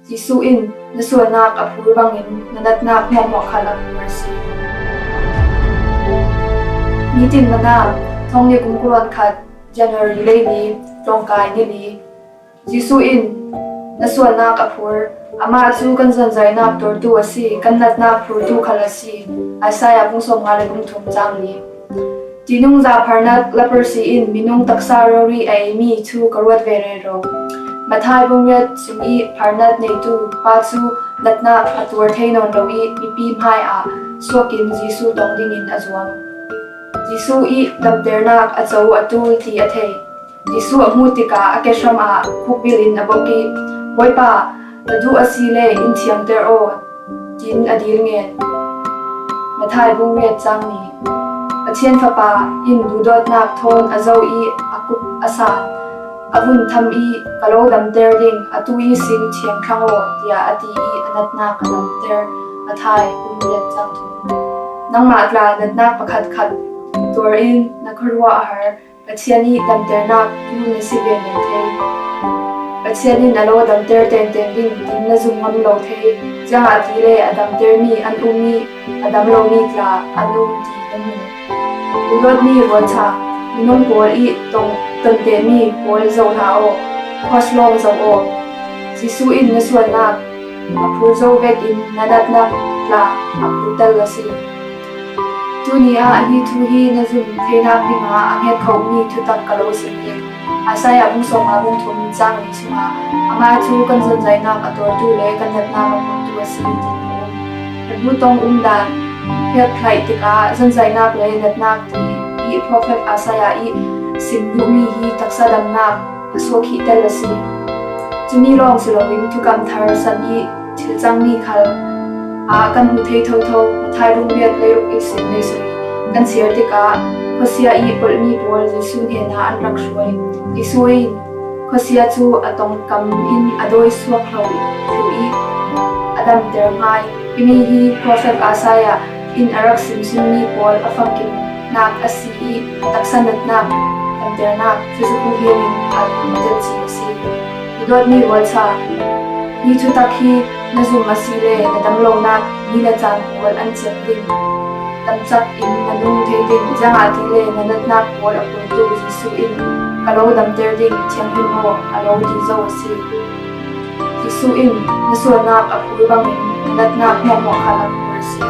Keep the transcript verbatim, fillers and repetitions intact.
Jesu in na sualnak a phur bangin na natnak hmuahhmuah khal a phur a si. Nitin Manna, thongni kum kul khat, January lei li, tlawngkai ni li. Jesu in na sualnak a phur, amah cu kan zonzainak tuartu a si, kan natnak phurtu khal a si. Isaiah bung sawmnga le bung thum cang li. Tinungza pharnat, leprosy, in minung taksa rori a eimi thu ka ruat ve rero. Matthai bung riat sung i pharnat neitu pa cu natnak a tuar thei nawn lo i mipi hmai ah suakin Jesu tong dingin a zuam. Jesu i damternak a co a tul ti a thei. Jesu a hmuh tikah a kehram ah khukbil in a bok i, "Bawipa, na duh a si le in thiangter aw," tiin a dil ngen. Matthai bung riat cang ni. Pathian Fapa in duhdawtnak thawn a zo i a kup a san, a vun tham i, "Ka lo damter ding, atu ihsin thiang thlang aw," tiah a ti i a natnak a damter. Matthai bung riat cang thum. Nangmah tla natnak pakhatkhat tuar in na khuaruah a har. Pathian i damternak tu na si ve men thei. Pathian in a lo damter tengteng ding tiin na zum ngam lo thei. Ziangahtile a damtermi an um i a dam lomi tla an um ti kan hmu. Duhdawtmi rualcha, minung pawl i tong tontehmi pawl zoh hna aw, cross lawng zoh aw. Jesu in na sualnak a phur zo vekin na natnak tla a phur tel a si. Tuni ah hi thu hi na zum theinak dingah a hnget khomi thutak ka lo sim ding. Isaiah bung sawmnga bung thum cang li chungah, "Amah cu kan zonzainak a tuartu le kan natnak a phurtu a si," ti a um. Hebru tong umdan pek thlaih tikah zonzainak le natnak ti i profet Isaiah i sim duhmi hi taksa damnak a suak hi tel a si. Cumi lawng si loin thukam thar san i thil cangmi khal ah kan hmu thei thotho. Matthai bung riat le ruk ihsin le sui kan siar tikah khuasia i polhmi pawl Jesuh hnenah an rak hruai. Jesuh in khuasia cu a tongkam in a dawi suak hlo thlu i a damter ngai. Himi hi profet Isaiah in a rak simsimi pawl a famkimnak a si i taksa natnak, damternak, physical healing a tel chin a si. I dawtmi rualcha, hi thutak hi na zum a si le na damlonak ni le caan pawl an cem ding. Damcak in na nung thei ding, ziangahtile na natnak pawl a phurtu Jesuh in ka lo damter ding thianghlim aw a lo ti zo a si. Jesuh in na sualnak a phur bangin na natnak hmuahhmuah kha a phur a si.